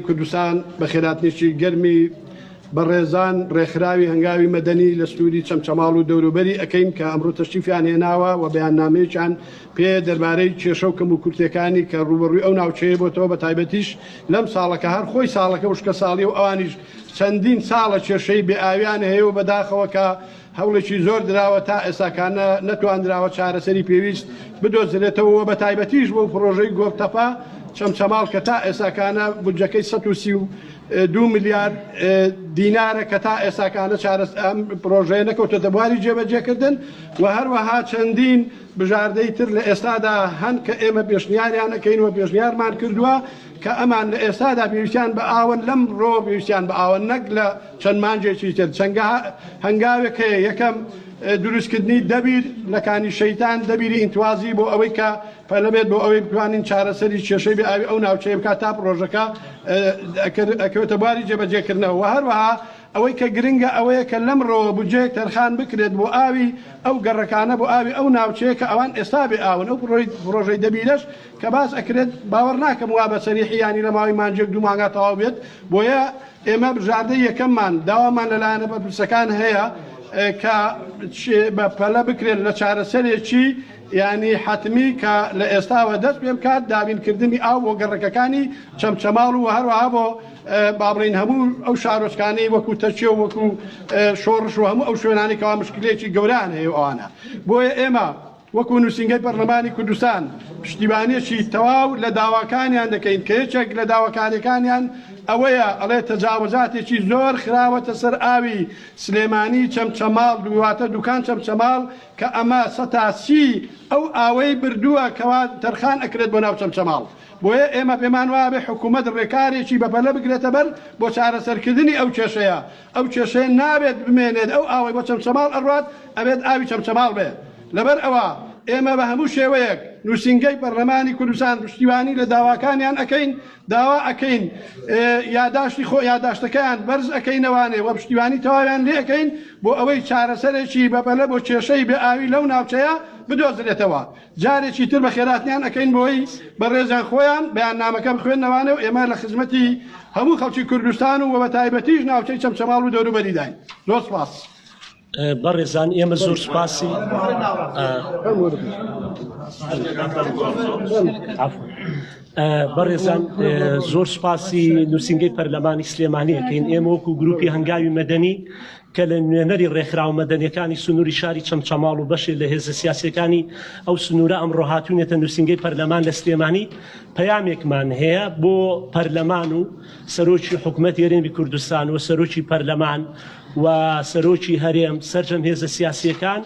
کوردستان بەخێراتنێکی گەرمی بەڕێزان ڕێکخراوی هەنگاوی مەدەنی لە سنووری چەمچەماڵ و دەوروبەری ئەکەین کە ئەمڕۆ تەشریفیان هێناوە و بەیاننامەیەکیان پێ دەربارەی کێشە و کەموکورتیەکانی کە ڕووبەڕووی ئەو ناوچەیە بۆتەوە بە تایبەتیش لەم ساڵە کە هەر خۆی ساڵەکە وشکە ساڵی و ئەوانیش چەندین ساڵە کێشەی بێ ئاویان هەیە و بەداخەوە کە هەوڵێکی زۆر دراوە تا ئێستاکانە نەتواندراوە چارەسەری پێویست بدۆزرێتەوە و بەتایبەتیش بۆ پڕۆژەی گۆپتەپە چەمچەماڵ کە تا ئێستاکانە بودجەکەی 132 ملیار دینارە کە تا ئێستاکانە چارەس ئەم پڕۆژەیە نەکەوتۆتە بواری جێبەجێکردن و هەروەها چەندین بژاردەی تر لە ئێستادا هەن کە ئێمە پێشنیاریان ئەکەین و پێشنیارمان کردووە کە ئەمان لە ئێستادا پێویستیان بە ئاون لەم ڕۆ پێویستیان بە ئاون نەک لە چەند مانگێکی تر چەند هەنگاوێک هەیە، یەکەم، دروستکردنی دەبیر لە کانی شەیتان، دەبیری ئینتوازی بۆ ئەوەی کە پەلە بێت بۆ ئەوەی بتوانین چارەسەری کێشەی بێ ئاوی ئەو ناوچەیە بکات تا پڕۆژەکە ئەکەوێتە بواری جێبەجێکردنەوە و هەروەها ئەوەی کە گرنگە ئەوەیە کە لەمڕۆوە بودجەیەک تەرخان بکرێت بۆ ئاوی ئەو گەڕەکانە بۆ ئاوی ئەو ناوچەیە کە ئەوان ئێستا بێ ئاون ئەو پڕۆژەی دەبیرەش کە باس ئەکرێت باوەڕ ناکەم وا بە سەریحی یانی لە ماوەی مانگێک دوو مانگا تەواو بێت بۆیە ئێمە بژاردەی یەکەممان داوامان لە لایەنە بەرپرسەکان هەیە کە بە پەلە بکرێن لە چارەسەرێکی ینی حەتمی کە لە ئێستاوە دەست پێ بکات دابینکردنی ئاو بۆ گەڕەکەکانی چەمچەماڵ و هەروەها بۆ با بڵین هەموو ئەو شارۆچکانەی وەکو تەچێ و وەکو شۆڕش و هەموو ئەو شوێنانی کەوا مشکلێکی گەوران هەیە ئەوانە بۆیە ئێمە وەکو نووسینگەی پەرلەمانی کوردستان پشتیوانیەکی تەواو لە داواکانیان دەکەین کە یەکێک لە داواکاریەکانیان ئەوەیە ئەڵێ تەجاوزاتێکی زۆر خراوەتە سەر ئاوی سلێمانی چەمچەماڵ واتە دوکان چەمچەماڵ کە ئەمە سەتا سی ئەو ئاوەی بردووە کەوا تەرخان ئەکرێت بۆ ناو چەمچەماڵ بۆیە ئێمە پێمان وابێ حکوومەت ڕێکارێکی بەپەلە بگرێتە بەر بۆ چارەسەرکردنی ئەو کێشەیە ئەو کێشەیە نابێت بمێنێت ئەو ئاوەی بۆ چەمچەماڵ ئەڕوات ئەبێت ئاوی چەمچەماڵ بێ لەبەر ئەوە ئێمە بە هەموو شێوەیەک نووسینگەی پەرلەمانی کوردستان پشتیوانی لە داواکانیان ئەکەین داوا ئەکەین یاداشتی خۆ یاداشتەکەیان بەرز ئەکەینەوانێ و پشتیوانی تەواویان لێ ئەکەین بۆ ئەوەی چارەسەرێکی بەپەلە بۆ کێشەی بێ ئاوی لەو ناوچەیە بدۆزرێتەوە جارێکی تر بەخێراتنیان ئەکەین بۆی بەڕێزیان خۆیان بەیاننامەکە بخوێننەوانێ و ئێمە لە خزمەتی هەموو خەڵکی کوردستان و بەتایبەتیش ناوچەی چەمچەماڵ و دەوروبەریداین. زۆر سپاس. بەڕێزان ئێمە زۆر سپاسی بەڕێزان زۆر سپاسی نووسینگەی پەرلەمانی سلێمانی ئەکەین ئێمە وەکو گروپی هەنگاوی مەدەنی کە لە نوێنەری ڕێکخراوە مەدەنیەکانی سنووری شاری چەمچەماڵ و بەشێ لە هێزە سیاسیەکانی ئەو سنوورە ئەمڕۆ هاتوونێتە نووسینگەی پەرلەمان لە سلێمانی پەیامێکمان هەیە بۆ پەرلەمان و سەرۆکی حکومەتی هەرێمی کوردستان و سەرۆکی پەرلەمان و سەرۆکی هەرێم سەرجەم هێزە سیاسیەکان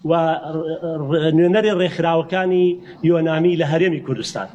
و نوێنەری ڕێکخراوەکانی یۆنامی لە هەرێمی کوردستان.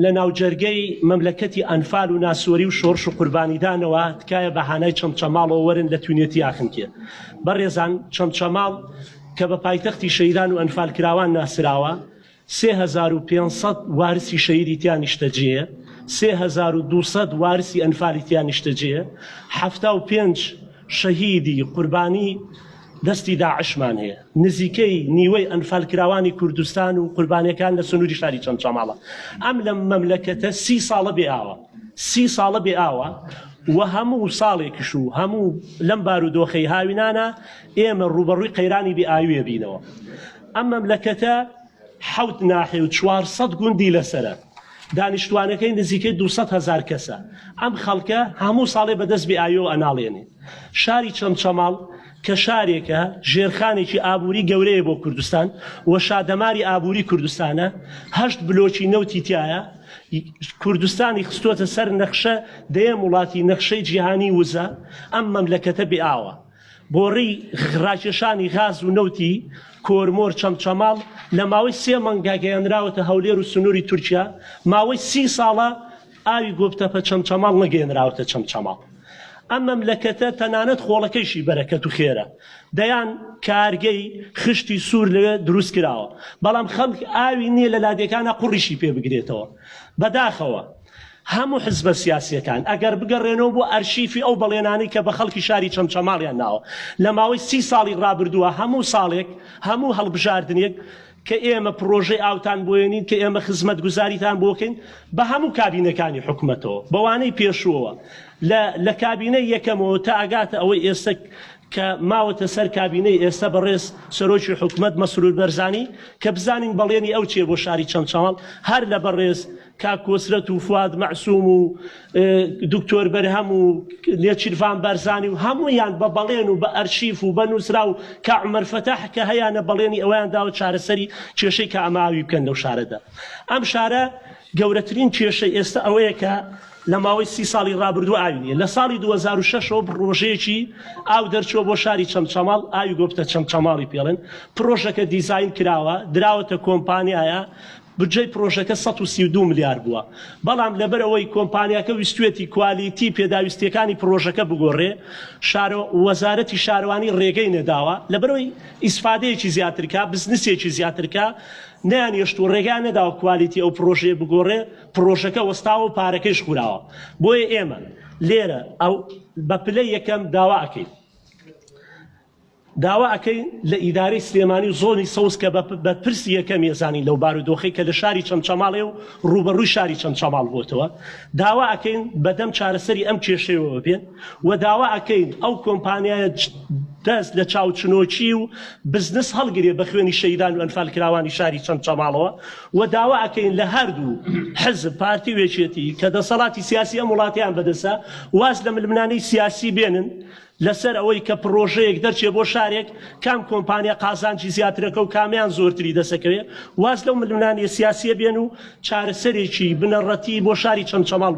لە ناوجەرگەی مەملەکەتی ئەنفال و ناسۆری و شۆڕش و قوربانیدانەوە تکایە بە هانای چەمچەماڵەوە وەرن لە تونێتی ئاخنکێ. بەڕێزان چەمچەماڵ کە بە پایتەختی شەهیدان و ئەنفالکراوان ناسراوە 3500 وارسی شەهیدی تیا نیشتەجێیە، 3200 وارسی ئەنفالی تیا نیشتەجێیە، 75 شەهیدی قوربانی دەستی داعشمان هەیە، نزیکەی نیوەی ئەنفالکراوانی کوردستان و قوربانیەکان لە سنووری شاری چەمچەماڵە. ئەم لەم مەملەکەتە سی ساڵە بێ ئاوە، سی ساڵە بێ ئاوە و هەموو ساڵێکش و هەموو لەم بارودۆخەی هاوینانە ئێمە ڕووبەڕووی قەیرانی بێ ئاویە بینەوە. ئەم مەملەکەتە حەوت ناحیە و 400 گوندی لەسەرە. دانیشتوانەکەی نزیکەی 200 هەزار کەسە. ئەم خەڵکە هەموو ساڵێ بەدەست بێ ئاویەوە ئەناڵێنێ. شاری چەمچەماڵ کە شارێکە ژێرخانێکی ئابووری گەورەیە بۆ کوردستان و شادەماری ئابووری کوردستانە، هەشت بلۆکی نەوتی تیایە، کوردستانی خستۆتە سەر نەخشە دەیەم وڵاتی نەخشەی جیهانی وزە، ئەم مەملەکەتە بێ ئاوە. بۆڕی ڕاکێشانی غاز و نەوتی کۆرمۆر چەمچەماڵ لە ماوەی سێ مانگا گەیەنراوەتە هەولێر و سنووری تورکیا، ماوەی سی ساڵە ئاوی گۆپتەپە چەمچەماڵ نەگەیەنراوەتە چەمچەماڵ. ئەم مەملەکەتە تەنانەت خۆڵەکەیشی بەرەکەت و خێرە. دەیان کارگەی خشتی سوور لەوێ دروست کراوە. بەڵام خەڵک ئاوی نییە لە لادێکانا قوڕیشی پێ بگرێتەوە. بەداخەوە هەموو حزبە سیاسییەکان ئەگەر بگەڕێنەوە بۆ ئەرشیفی ئەو بەڵێنانەی کە بە خەڵکی شاری چەمچەماڵیان ناوە لە ماوەی سی ساڵی ڕابردووە هەموو ساڵێک هەموو هەڵبژاردنێک. کە ئێمە پڕۆژەی ئاوتان بۆ ێنین، کە ئێمە خزمەتگوزاریتان بۆ کەین، بە هەموو کابینەکانی حکومەتەوە، بەوانەی پێشووەوە، لە لە کابینەی یەکەمەوە تا ئەگاتە ئەوەی ئێستە کە ماوەتە سەر کابینەی ئێستە بەڕێز سەرۆکی حکومەت مەسرور بەرزانی، کە بزانین بەڵێنی ئەو چییە بۆ شاری چەمچەماڵ، هەر لە بەڕێز کاک کۆسرەت و فواد مەعسوم و دکتۆر بەرهەم و نێچیرڤان بارزانی و هەموویان بە بەڵێن و بە ئەرشیف و بە نووسراو کا عومەر فەتاح کە هەیانە بەڵێنی ئەوەیان داوە چارەسەری کێشەی کاماوی بکەن لەو شارەدا. ئەم شارە گەورەترین کێشەی ئێستا ئەوەیە کە لە ماوەی سی ساڵی ڕابردوو ئاوی نییە. لە ساڵی 2006 ەوە پڕۆژەیەکی ئاو دەرچووە بۆ شاری چەمچەماڵ، ئاوی گۆپتە چەمچەماڵی پێڵێن. پڕۆژەکە دیزاین کراوە، دراوەتە کۆمپانیایە، بودجەی پرۆژەکە 132 ملیار بووە، بەڵام لەبەرئەوەی کۆمپانیاکە ویستویەتی کوالیتی پێداویستییەکانی پرۆژەکە بگۆڕێ، وەزارەتی شارەوانی رێگەی نەداوە، لەبەرئەوەی ئیسفادەیەکی زیاتر کا، بزنسێکی زیاتر کا، نەیانهێشتووە، رێگەیان نەداوە کوالیتی ئەو پرۆژەیە بگۆڕێ، پرۆژەکە وەستاوە و پارەکەیش خوراوە. بۆیە ئێمە لێرە ئەو بە پلەی یەکەم داوا ئەکەین. داوا ئەکەین لە ئیدارەی سلێمانی و زۆنی سەوز کە بە بەرپرسی یەکەمی ئەزانین لەو بارودۆخەی کە لە شاری چەمچەماڵێ و ڕووبەڕووی شاری چەمچەماڵ بۆتەوە داوا ئەکەین بەدەم چارەسەری ئەم کێشەیەوە بێن و داوا ئەکەین ئەو کۆمپانیایە دەست لە چاوچنۆکی و بزنس هەڵگرێ بە خوێنی شەیدان و ئەنفالکراوانی شاری چەمچەماڵەوە و داوا ئەکەین لە هەردوو حزب پارتی و یەکێتی کە دەسەڵاتی سیاسی ئەم وڵاتیان بەدەستە واز لە ململانێی سیاسی بێنن لەسەر ئەوەی کە پڕۆژەیەک دەرچێ بۆ شارێک کام کۆمپانیا قازانجی زیاترەکە و کامیان زۆرتری دەسەکەوێ واز لەو ململانێ سیاسیە بێن و چارەسەرێکی بنەڕەتی بۆ شاری چەمچەماڵ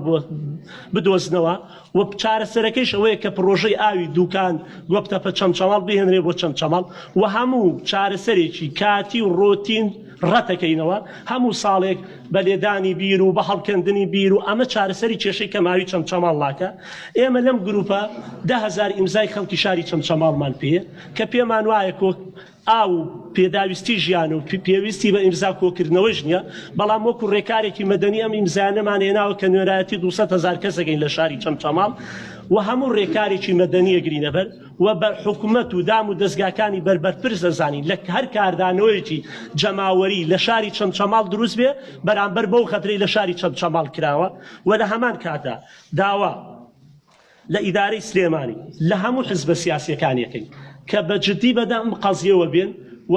بدۆزنەوە و چارەسەرەکەیش ئەوەیە کە پڕۆژەی ئاوی دوکان گۆپتەپە چەمچەماڵ بهێنرێ بۆ چەمچەماڵ و هەموو چارەسەرێکی کاتی و ڕۆتین ڕەتەکەینەوە هەموو ساڵێک بە لێدانی بیر و بە هەڵکەندنی بیر و ئەمە چارەسەری کێشەی کەماوی چەمچەماڵ ناکا. ئێمە لەم گروپە 10,000 ئیمزای خەڵکی شاری چەمچەماڵمان پێیە کە پێمان وایە کۆ ئاو و پێداویستی ژیان و پێویستی بە ئیمزا کۆکردنەوەش نییە، بەڵام وەکو ڕێکارێکی مەدەنی ئەم ئیمزایانەمان هێناوە کە نوێنەرایەتی 200,000 کەس ئەکەین لە شاری چەمچەماڵ و هەموو ڕێکارێکی مەدەنی ئەگرینە بەر. و بە حکومەت و دام و دەزگاکانی بەر بەرپرس دەزانین لە هەر کاردانەوەیەکی جەماوەری لە شاری چەمچەماڵ دروست بێ بەرامبەر بەو غەدرەی لە شاری چەمچەماڵ کراوە و لە هەمان کاتا داوا لە ئیدارەی سلێمانی لە هەموو حزبە سیاسیەکانیەکەین کە بە جدی بەدەم قەزیەوە بێن و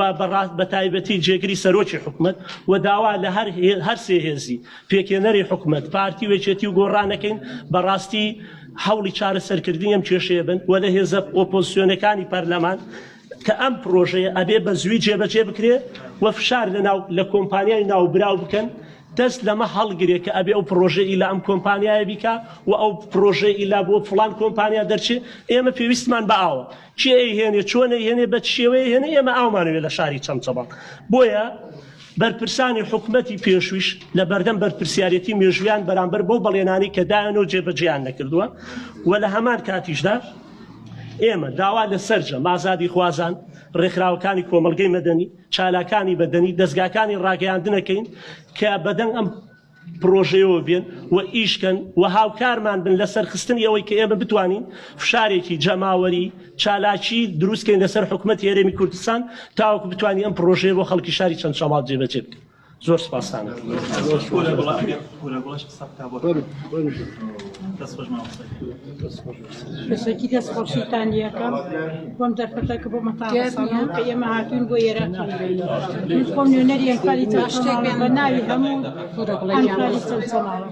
بە تایبەتی جێگری سەرۆکی حکومەت و داوا لە هەر هەر سێ هێزی پێکهێنەری حکومەت پارتی و یەکێتی و گۆڕانەکەین بەڕاستی هەوڵی چارەسەرکردنی ئەم کێشەیە بن و لە هێزە ئۆپۆزسیۆنەکانی پەرلەمان کە ئەم پرۆژەیە ئەبێ بە زووی جێبەجێ بکرێ و فشار لە ناو لە کۆمپانیای ناوبراو بکەن دەست لەمە هەڵگرێ کە ئەبێ ئەو پرۆژەی ئیلا ئەم کۆمپانیایە بیکا و ئەو پرۆژەی ئیلا بۆ فڵان کۆمپانیا دەرچێ ئێمە پێویستمان بە ئاوە کێ ئەیهێنێ چۆن ئەیهێنێ بە چ شێوەیە ئەیهێنێ ئێمە ئاومانەوێ لە شاری چەمچەماڵ بۆیە بەرپرسانی حکومەتی پێشوویش لە بەردەم بەرپرسیارێتی مێژوویان بەرامبەر بەو بەڵێنانەی کە دایان و جێبەجێیان نەکردووە و لە هەمان کاتیشدا ئێمە داوا لە سەرجەم ئازادیخوازان، ڕێکخراوەکانی کۆمەڵگەی مەدەنی، چالاکانی مەدەنی، دەزگاکانی ڕاگەیاندنەکەین کە بەدەنگ ئەم پرۆژەیەوە بێن و ئیش کەن و هاوکارمان بن لە سەرخستنی ئەوەی کە ئێمە بتوانین فشارێکی جەماوەری چالاکی دروست کەین لەسەر حکومەتی هەرێمی کوردستان تاوەکو بتوانین ئەم پرۆژەیە بۆ خەڵکی شاری چەمچەماڵ جێبەجێ بکەین. زۆر سپاستان. پێشەکی دەست خۆشیتان لەکەم بۆم دەرفەتە کە بۆ مەتاڕسانەوە کە ئێمە هاتوین بۆ ئێرە من خۆم نوێنەری ئەنفالی چەمچەماڵم بە ناوی هەموو ئەنفالی چەمچەماڵم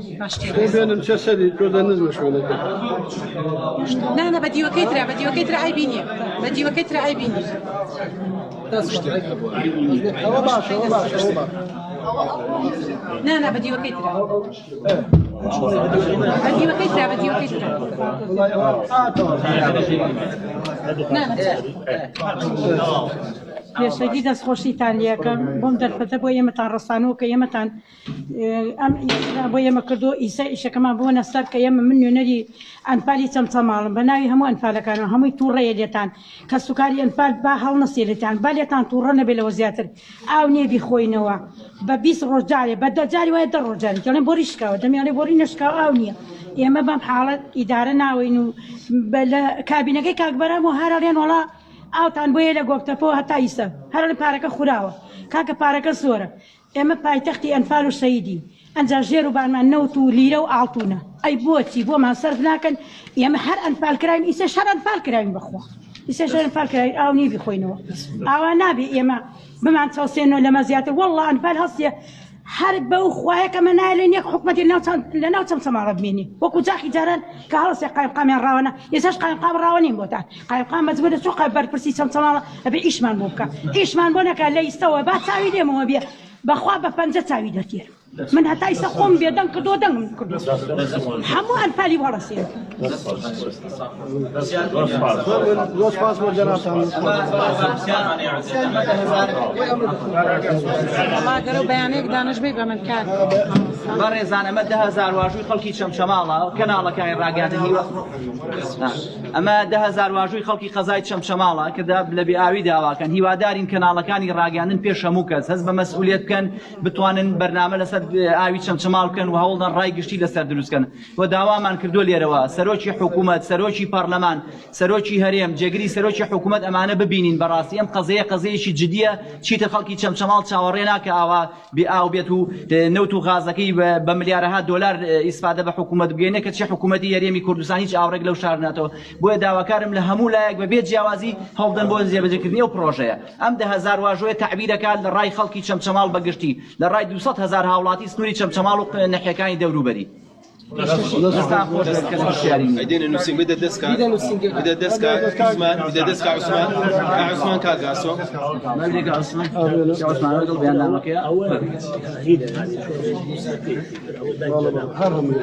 بێنم چە سەری تۆ دە نزمە شوێنەکە نا نا بە دیوەکەی ترا بە دیوەکەی ترا ئەی بینیە بە دیوەکەی ترا ئەی بینی ئەوە باشە ئەوە باشە ئەوە باشە نا نا بە دیوەکەی ترا بە دیوەکەی ترا بە دیوەکەی ترا نا نا پێشەکی دەست خۆشیتان لەکەم بۆم دەرفەتە بۆ ئێمەتان ڕسانەوە کە ئێمەتان ئەم بۆ ئێمە کردو ئیسا ئیشەکەمان بۆ نەسەر کە ئێمە من نوێنەری ئەنفالی چەمچەماڵم بە ناوی هەموو ئەنفالەکانەوە هەمووی تووڕەیە لێتان کەسوکاری ئەنفال با هەڵنەسێ لێتان با لێتان تووڕە نەبێ لەوە زیاتر ئاو نییە بیخۆینەوە بە 20 ڕۆژ جارێ بە دە جاری وایە دە ڕۆژ جارێ دەڵێن بۆری شکاوە دەمیانێ بۆری نەشکاوە ئاو نییە ئێمە بەم حاڵەت ئیدارە ناوەین و لە کابینەکەی کاک بەرام و هەرڵێن وەڵا. ئاوتان بۆیە لە گۆپتەپەوە هەتا ئیسە هەر ئەڵێ پارەکە خوراوە کاکە پارەکە زۆرە ئێمە پایتەختی ئەنفال و شەهیدین ئەنجا ژێر و بانمان نەوت و لیرە و ئاڵتونە ئەی بۆچی بۆمان سەرف ناکەن ئێمە هەر ئەنفال کراوین ئیسەش هەر ئەنفال کراوین بەخوا ئیسەش هەر ئەنفال کراوین ئاو نییە بیخۆینەوە ئاوا نابێ ئێمە بمان چەوسێنەوە لەمە زیاتر والله ئەنفال هەستیە هەر بەو خوایە کە مە نایەلێن یەک حکومەتی لەناو چەمچەماڵە بمێنێ وەکو جاخی جاران کە هەڵسێ قایمقامیان ڕاوەنە ئێستاش قایمقام ڕاوە نین بۆتان قایمقام مەجبورە چۆ قای بەرپرسی چەمچەماڵە ئەبێ ئیشمان بۆ بکە ئیشمان بۆ نەکا لە ئیستەوە با چاوی لێمەوە بێ بەخوا بە پەنجە چاوی دەتێرم من هەتا ئیستا خۆم بێدەنگ کردووە دەنگم کردووە هەموو ئەنفالی هەڵەسێن زۆر سپاس بۆ جەنابتان. وەڵا گەرەو بەیانێک دانش بی بە من کاک. بەڕێزان ئەمە 10000 واژووی خەڵکی چەمچەماڵە کەناڵەکانی ڕاگەیاندن هیوا ئەمە 10000 واژووی خەڵکی قەزای چەمچەماڵە کە لە بێ ئاوی داواکەن هیوادارین کەناڵەکانی ڕاگەیاندن پێش هەموو کەس هەست بە مەسئولیت بکەن بتوانن بەرنامە لەسەر ئاوی چەمچەماڵ بکەن و هەوڵدەن ڕای گشتی لەسەر دروست کەن و داوامان کردووە لێرەوە سەرۆکی حکوومەت سەرۆکی پەرلەمان سەرۆکی هەرێم جێگری سەرۆکی حکوومەت ئەمانە ببینین بەڕاستی ئەم قەزەیە قەزەیەکی جدیە چیتر خەڵکی چەمچەماڵ چاوەڕێ ناکە ئاوا بێ ئاو بێت و نەوت و غازەکەی بە ملیارەها دۆلار ئیسفادە بە حکوومەت بگەینە کەچی حکوومەتی هەرێمی کوردستان هیچ ئاوڕێک لەو شار ناتەوە بۆیە داواکارم لە هەموو لایەک بە بێ جیاوازی هەوڵدەن بۆ جێبەجێکردنی ئەو پڕۆژەیە ئەم 10000 واژۆیە تەعبیرەکات لە ڕای خەڵکی چەمچەماڵ بە گشتی لە ڕای 200 هەزار هاوڵاتی سنووری چەمچەماڵ و نەحیەکانی دەوروبەری. دەستان خۆش بێت کەس پرسیاری نییە. ئەیدێنە نووسین بدە دەست کاک بدە دەست کاک عوسمان بدە دەست کاک عوسمان کاک عوسمان کاک ئاسۆ مەبنێ کاک عوسمان کاک عوسمان لەگەڵ بەیاننامەکەیە. ئەوە هینە یانی چۆن نووسەکەی ئەوە دای جەناب. هەر هەمووی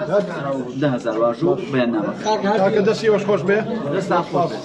10000 واژوو بەیاننامەکە. کاکە دەستی ئێوەش خۆش بێ دەستان خۆش بێت.